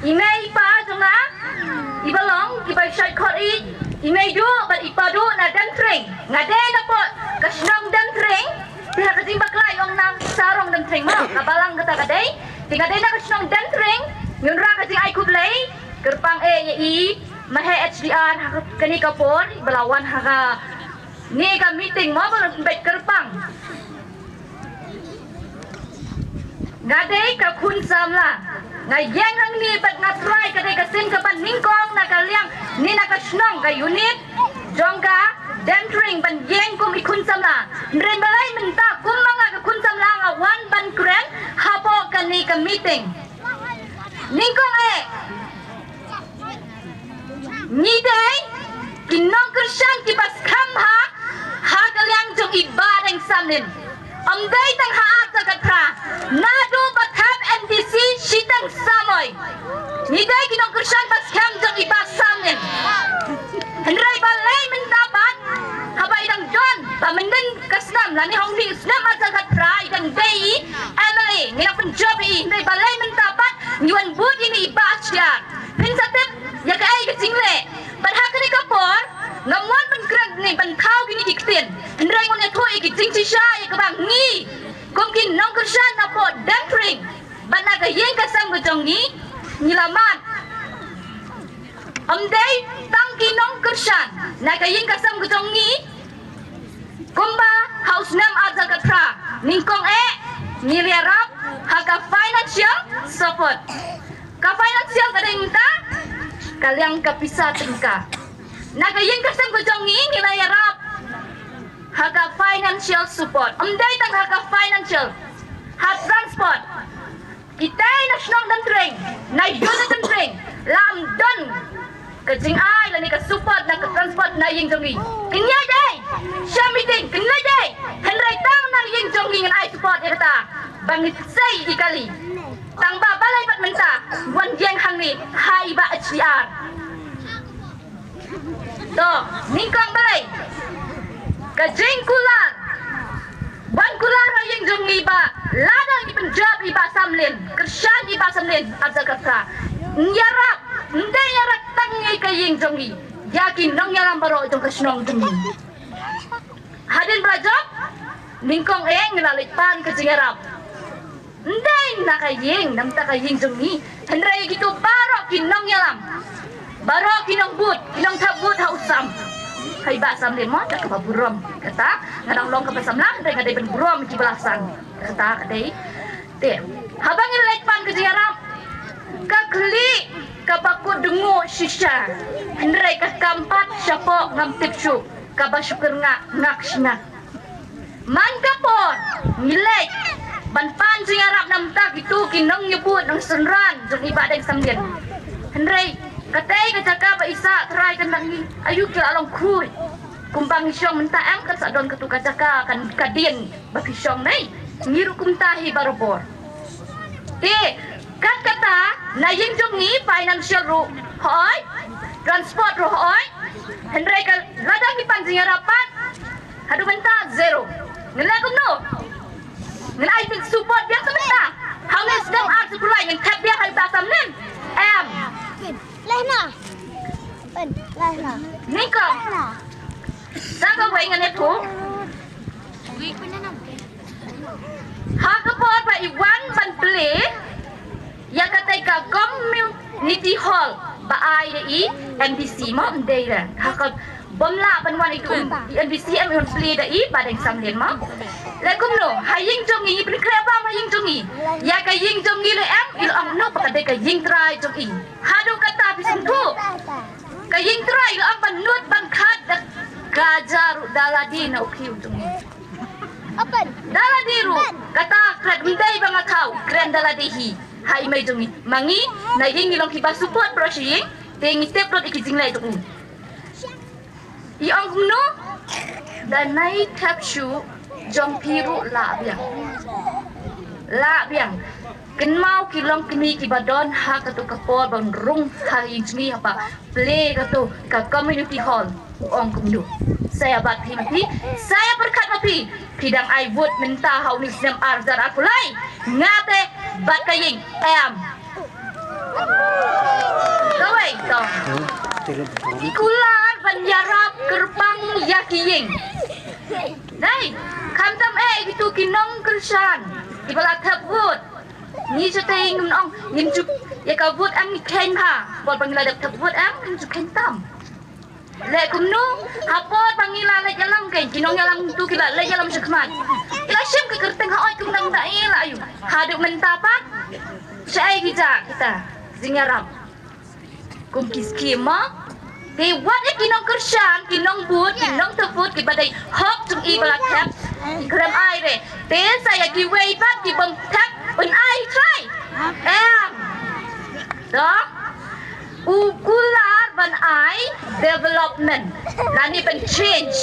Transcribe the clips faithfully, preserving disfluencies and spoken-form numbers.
I mei i pa jong nga, i ba long, i ba shait khot i, i mei duh bad i pa duh na Dentring. Nga dei na pdeng ka shnong Dentring. Te ha ka jingbakla i ong nang Sarong Dentring mo, ka balang kata ka dei. Te nga dei na ka shnong Dentring, ngi wanrah ka jingai khublei kyrpang eh ïa i Mahe H D R ha kane ka por, i ba la wan ha kane ka meeting mo, ba la pynbeit kyrpang. Nga dei ka khun samla. Nga ïeng hangne bad nga trai, ka dei ka sien kaba nyngkong na ka liang ne na ka shnong, ka unit jong ka Dentring ban ïeng kum i khun samla. Hynrei balei mynta kumba nga ka khun samla nga wan ban kren hapoh kane ka meeting? Nyngkong eh, ngi dei ki nongkyrshan kiba skhem ha, ha ka liang jong i Bah Deng Samlin. Ym dei tang ha ar hajar khatphra, naduh ba thep M D C shiteng samoi, ngi dei ki nongkyrshan ba skhem jong i Bah Samlin. Hynrei balei mynta pat, haba i dang don, ba mynnin ka snem lane ha une u snem ar hajar khatphra i dang dei i M L A, ngi la pynjop ïa i, hynrei balei mynta pat ngi wan bud ïa i Bah H D R? Phin sa tip ïa kaei ka jingleh. Bad ha kane ka por ngam wan ban kren ne ban thaw kine ki ktien, hynrei ngan ïathuh ïa ki jingshisha ïa kaba ngi kum ki nongkyrshan na pdeng Dentring bad na ka ïing ka sem ka jong ngi, ngi la mad. Ym dei tang ki nongkyrshan na ka ïing ka sem ka jong ngi. Kumba ha u snem ar hajar khatphra, nyngkong eh ngi la ïarap ha ka financial support. Ka financial ka dei mynta ka liang ka pisa tyngka. Na ka ïing ka sem ka jong ngi, ngi la ïarap ha ka financial support. Ym dei tang ha ka financial, ha transport. Kita na shnong Dentring, na ïing Dentring, la ym don ka jingai lane ka support na ka transport na ïing jong ngi. Kynja dei sha meeting, kynja dei, hynrei tang na ïing jong ngi ngan ai support ïa kata ba ngi sei i kali. Tang ba balei pat mynta wan ïeng hangne ha i Bah H D R? To, nyngkong balei? Ka jingkular. Ban kular ha ïing jong ngi ba lada ngi pynjop i Bah Samlin, kyrshan i Bah Samlin ar hajar khatphra, ngi ïarap, ym dei ïarap tang ïa ka ïing jong ngi, ïa ki nongïalam baroh jong ka shnong jong ngi. Hadien ba la jop, nyngkong eh ngi la leit pan ka jingïarap. Ym dei na ka ïing, na bynta ka ïing jong ngi, hynrei kito baroh ki nongïalam, baroh ki nongbud, ki nongthep vote ha u sam, ha i Bah Samlin mo, da kaba burom kata. Nga dang long kaba samla, hynrei nga dei ban burom kiba la san, kata ka dei. Te haba ngi leit pan ka jingïarap, ka khlieh kaba kut dnguh shisha, hynrei ka kam pat shapoh ngam tip shuh, kaba shu kyrngah ngak shngak. Man ka por ngi leit ban pan jingïarap na bynta kito ki nongïabud nongsynran jong i Bah Deng Samlin, hynrei katei ka jaka ba i sah trai, kan dang ngi, aïu ki la long khuid. Kumba ngi shong mynta em, kan sa don katu ka jaka, kan ka dien ba phi shong nei. Ngi ruh kumta hi barabor. Te kat kata na ïing jong ngi financial ruh hooid, transport ruh hooid, hynrei ka lada ngi pan jingïarap pat, haduh mynta zero. Ngi leh kumno? Ngan ai support biang sa mynta? Ha une u snem ar snem pule ngin thep biang ha i Bah Samlin? Em. Leh na. Pen, leh na. Nyngkong. Leh na. Sa kawei ngan ïathuh. Ha ka por ba i wan ban plie ïa katei ka community hall ba ai da i M D C mo, ym dei re. Ha ka bym lah ban wan itu i M D C, em, i wan plie da i Bah Deng Samlin mo. Leh kumno, ha ïing jong ngi, pynkhreh bam ha ïing jong ngi. Ïa ka ïing jong ngi leh em, i la ong noh ba ka dei ka ïing trai jong i. Haduh kata phi sngewthuh. Ka ïing trai i la ong ban nud ban khot da ka jaru da lade na u khiew jong ngi. Open. Da lade ruh. Open. Kata kren ym dei ba nga thaw, kren da lade hi. Ha i mei jong ngi. Ma ngi na ïing ngi long kiba support para sha ïing, te ngi tip lut ïa ki jingleh jong u. I ong kumno? Da nai thep shuh jong phi ruh lah biang. Lah biang. Kynmaw ki longkmie kiba don ha katu ka por ban rung ha ïing jong ngi haba plie katu ka community hall. U ong kumno? Sa ïa bat phi ma phi, sa ïa pyrkhat ma phi. Phi dang ai vote mynta ha une u snem ar hajar arphew lai. Nga te bat ka ïing, em. Ki kular ban ïarap kyrpang ïa ki ïing. Dei, khamtam eh kitu ki nongkyrshan kiba la thep vote. Ngi shatei ngin ong ngin ju ïa ka vote em ngi kheiñ ha. Bad ba ngi la dep thep vote em ngin ju kheiñ tam. Leh kumno, ha por ba ngi la leit ïalam kein, ki nongïalam tu ki la leit ïalam shakhmat. Ki la shim ka kyrteng ha oi kum dang da i la ayu. Haduh mynta pat shaei ki ja kita jingïarap kum ki skim ma. Te wat ïa ki nongkyrshan, ki nongbud, ki nongthep vote kiba dei hok jong i ba la thep, ki khlem ai re. Te sa ïa kiwei pat ki bym thep un ai trai. Em. Doh. U kular ban ai development lane ban change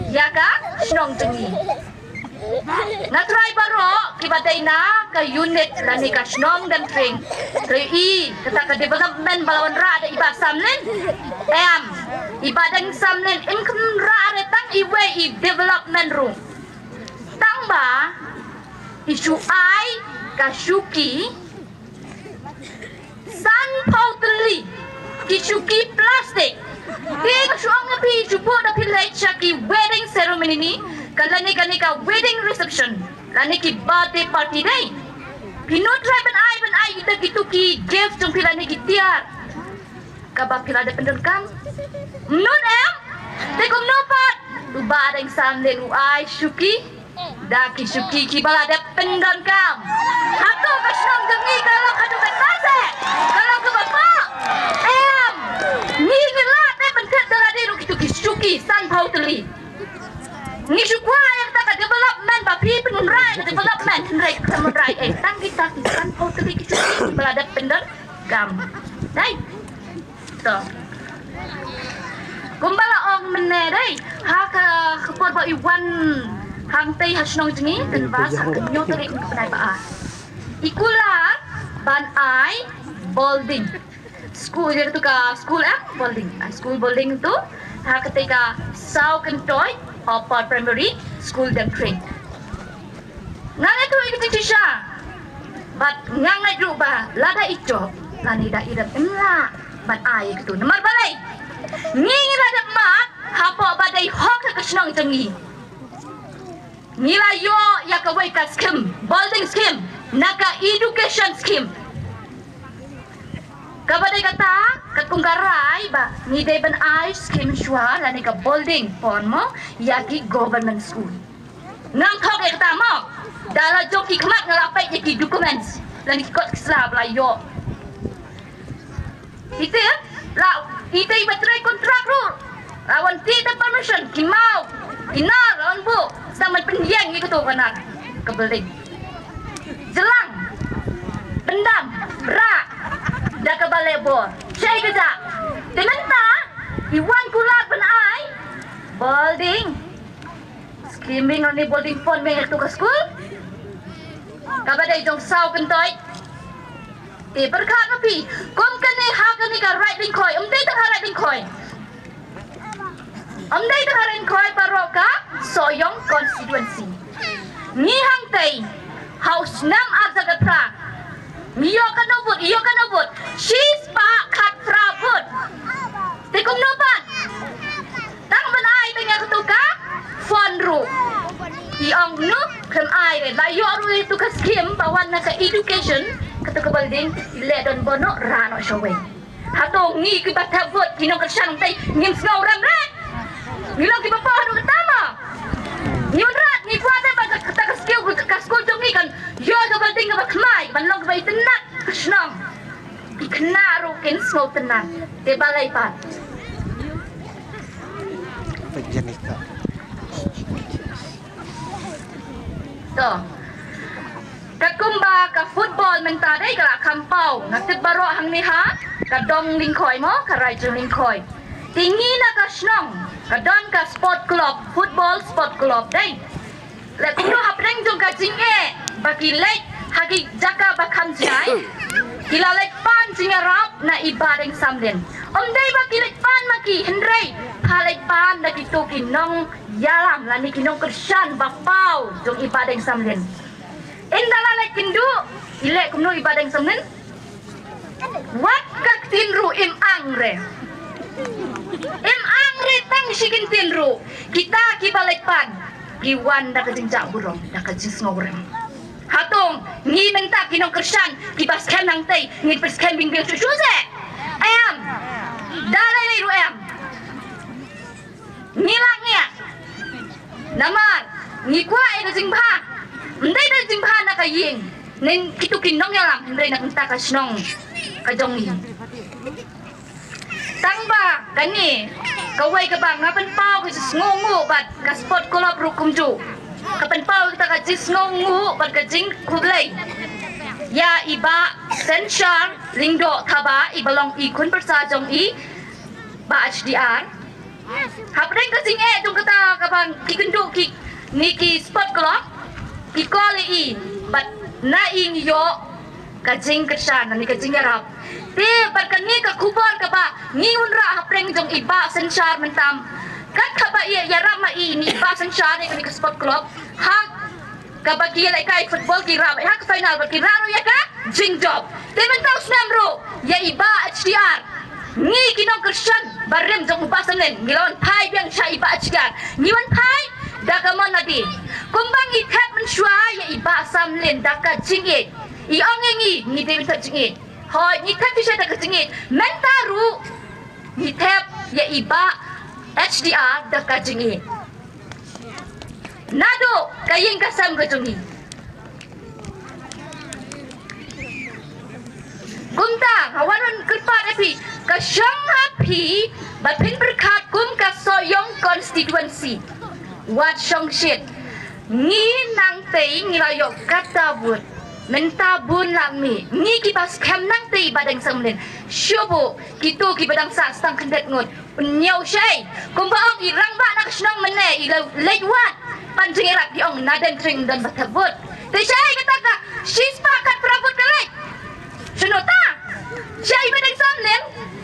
ïa ka shnong jong ngi. Nga trai baroh kiba dei na ka unit lane ka shnong Dengtring. Trai i kata ka development ba la wanrah da i Bah Samlin. Em, i Bah Deng Samlin im kham rah re tang iwei i development ruh. Tang ba i shu ai ka shuki sanphew tylli ki shuki plastik. Te ka shu ong ïa phi, shu buh da phi leit sha ki wedding ceremony ni, ka lane kane ka wedding reception lane ki birthday party dei. Phi nud trai ban ai, ban ai kita kitu ki gift jong phi lane ki tiar kaba phi la dep pyndonkam. Nud em? Te kumno pat u Bah Deng Samlin u ai shuki da ki shuki kiba la dep pyndonkam. Hato ka shnong jong ngi ka long haduh katta se? Ka long kaba pok? Em. Ngi ngi la dep pynthied da lade ruh kitu ki shuki sanphew tylli. Ngi shu kwah ïa kata ka development ba phi pynunrai ka development, hynrei ka pynunrai eh tang kita ki sanphew tylli ki shuki kiba la dep pyndonkam. Dei. To. Kumba la ong mynne dei, ha ka, ka por ba i wan hangtei ha shnong jong ngi, kan ba sa ka hynñiew tarik u bnai ba ar. I kular ban ai building. Skul ïa tu ka skul eh, building. Ai skul building tu ha katei ka Saw Kyntoit Upper Primary School Dengtring. Nga ngeit ruh ïa kata shisha. Bad nga ngeit ruh ba lada i jop lane da i rem, im lah ban ai ïa katu. Namar balei? Ngi ngi la dep mad hapoh ba dei hok ka shnong jong ngi. Ngi la ïoh ïa kawei ka scheme, building scheme, na ka education scheme. Kaba dei kata, katkum ka rai ba ngi dei ban ai scheme shuwa lane ka building pon mo ïa ki government school. Ngam thok ïa kata mo. Da la jong ki khmat nga la peit ïa ki documents lane ki kot ki sla ba la ïoh. Ite la, ite ba trei kontrak ruh la wan tih da permission, ki maw ki nar la wan buh, sdang ban pynïeng ïa kato ka nar ka building. Jlang, pyndam, rah da kaba leh bor. Shai ka ja. Te mynta i wan kular ban ai building. Skimming on the building pon meng tu ka skul. Kaba dei jong Saw Kyntoit. Te pyrkhat ma phi, kum kane ha kane ka Raid Lyngkhoi, um dei tang ha Raid Lyngkhoi. Um dei tang ha Raid Lyngkhoi, baroh ka Sohiong constituency. Ngi hangtei ha u snem arhajar khatphra ngi ïoh katno vote, ïoh katno vote, shispah khatphra vote. Te kumno pat? Tang ban ai tang ïa katu ka fund ruh. I ong nu khlem ai re, la ïoh ruh ïa katu ka scheme ba wan na ka education, katu ka building i leh don bor noh, rah noh shawei. Hato ngi kiba thep vote ki nongkyrshan tei ngim sngew rem re? Ngi long kiba pah ruh kata ma. Ngi wanrah, ngi kwah te ba kata ka skul, ka skul jong ngi kan ïoh ka building kaba thymmai ban long kaba itynnat ka shnong. Ki khynnah ruh kin sngewtynnat. Te balei pat? To. Katkum ba ka football mynta dei ka la kham paw. Nga tip baroh hangne ha ka dong Lyngkhoi mo, ka Raijreng Lyngkhoi. Te ngi na ka shnong ka don ka sport club, football sport club dei. Leh kumno hapdeng jong ka jingeh ba ki leit ha ki jaka ba kham jngai, ki la leit pan jingïarap na i Bah Deng Samlin. Ym dei ba ki leit pan ma ki, hynrei pha leit pan da kito ki nongïalam lane ki nongkyrshan ba paw jong i Bah Deng Samlin. Ynda la leit kynduh, i leh kumno i Bah Deng Samlin? Wat ka ktien ruh im ang re. Em ang re tang shi kyntien ruh. Kita kiba leit pan ki wan da ka jingjah burom, da ka jingsngew rem. Hato ngi mynta ki nongkyrshan kiba skhem nangtei ngin pynskhem biang biang shuh shuh se? Em. Da lei lei ruh em. Ngi lah ngiah. Namar ngi kwah ïa ka jingbha. Ym dei da jingbha na ka ïing ne kito ki nongïalam, hynrei na ka bynta ka shnong ka jong ngi. Tang ba kane kawei kaba nga pynpaw ka jingsngewnguh bad ka sport club ruh kumjuh ka pynpaw kata ka jingsngewnguh bad ka jingkhublei ïa i Bah Senshar Lyngdoh Thabah, iba long i khun pyrsa jong i Bah H D R. Hapdeng ka jingeh jong kata kaba ki kynduh kine ki sport club, ki call ïa i bad na i ngi ïoh ka jingkyrshan ne ka jingïarap. Te bad kane ka khubor kaba ngi wanrah hapdeng jong i Bah Senshar mynta. Kat kaba ïarap ma i ne i Bah Senshar ïa kane ka sport club, ha kaba ki lehkai football ki rah beit ha ka final bad ki rah ruh ïa ka jingjop. Te mynta u snem ruh ïa i Bah H D R, ngi ki nongkyrshan barim jong u Bah Samlin ngi la wan phai biang sha i Bah H D R. Ngi wan phai da ka mon lade. Kumba ngi thep mynshuwa ïa i Bah Samlin da ka jingïeit, i ong ïa ngi, ngi dei ban thep jingïeit. Hooid, ngi thep shisha da ka jingïeit. Mynta ruh ngi thep ïa i Bah H D R da ka jingïeit. Naduh ka ïing ka sem ka jong ngi. Kumta nga wan kyrpad ïa phi, ka shong ha phi ba phin pyrkhat kum ka Sohiong constituency. Wat shongshit. Ngi nangtei ngi la ïoh kata vote. Mynta bun la mih. Ngi kiba skhem nangtei i Bah Deng Samlin. Shuh buh kito kiba dang sah tang khyndiat ngut. Pynïoh shaei? Kumba ong i rangbah na ka shnong mynne, i la leit wad. Pan jingïarap, ki ong na Dentring don ba thep vote. Te shaei kata ka shispah khatphra vote ka leit? Shano ta? Shaei Bah Deng Samlin?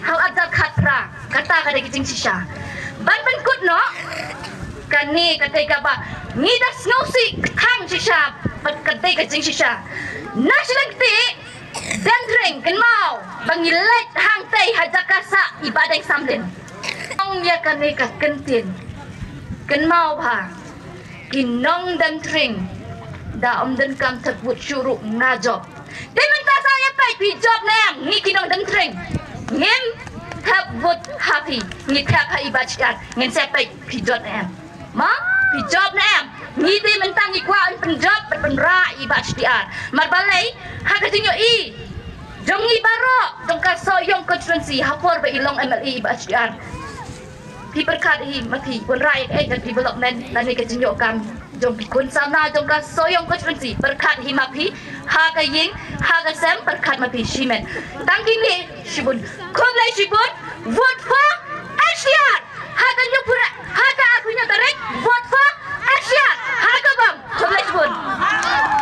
Haw, hajar khatphra. Kata ka dei ka jingshisha. Ban pynkut noh. Kane ka dei kaba ngi da sngewsih kthang shisha. Bad ka dei ka jingshisha. Na shilynti Dentring, kynmaw ba ngi leit hangtei ha jaka sah i Bah Deng Samlin. Ong ïa kane ka kyntien. Kynmaw ba ki nong Dentring, da ym donkam thep vote shuh ruh nga jop. Te mynta sa ïa peit phi jop ne em, ngi ki nong Dentring. Ngim thep vote ha phi, ngi thep ha i Bah H D R. Ngin sa peit phi jop ne em. Ma, phi jop ne em? Ngi te mynta ngi kwah ban pynjop, ban pynrah i Bah H D R. Mar balei, ha ka jingïohi jong ngi baroh jong ka Sohiong constituency, ha por ba i long M L A i Bah H D R, phi pyrkhat hi ma phi, wanrah ïa kaei ka development lane ka jingïoh kam jong ki khun samla jong ka Sohiong constituency? Pyrkhat hi ma phi, ha ka ïing, ha ka sem, pyrkhat ma phi shimet. Tang kine, shibun. Khublei shibun. Vote for H D R. Ha ka hynñiewphew, ha ka arphew hynñiew tarik, vote for H D R. Ha ka bam. Khublei shibun.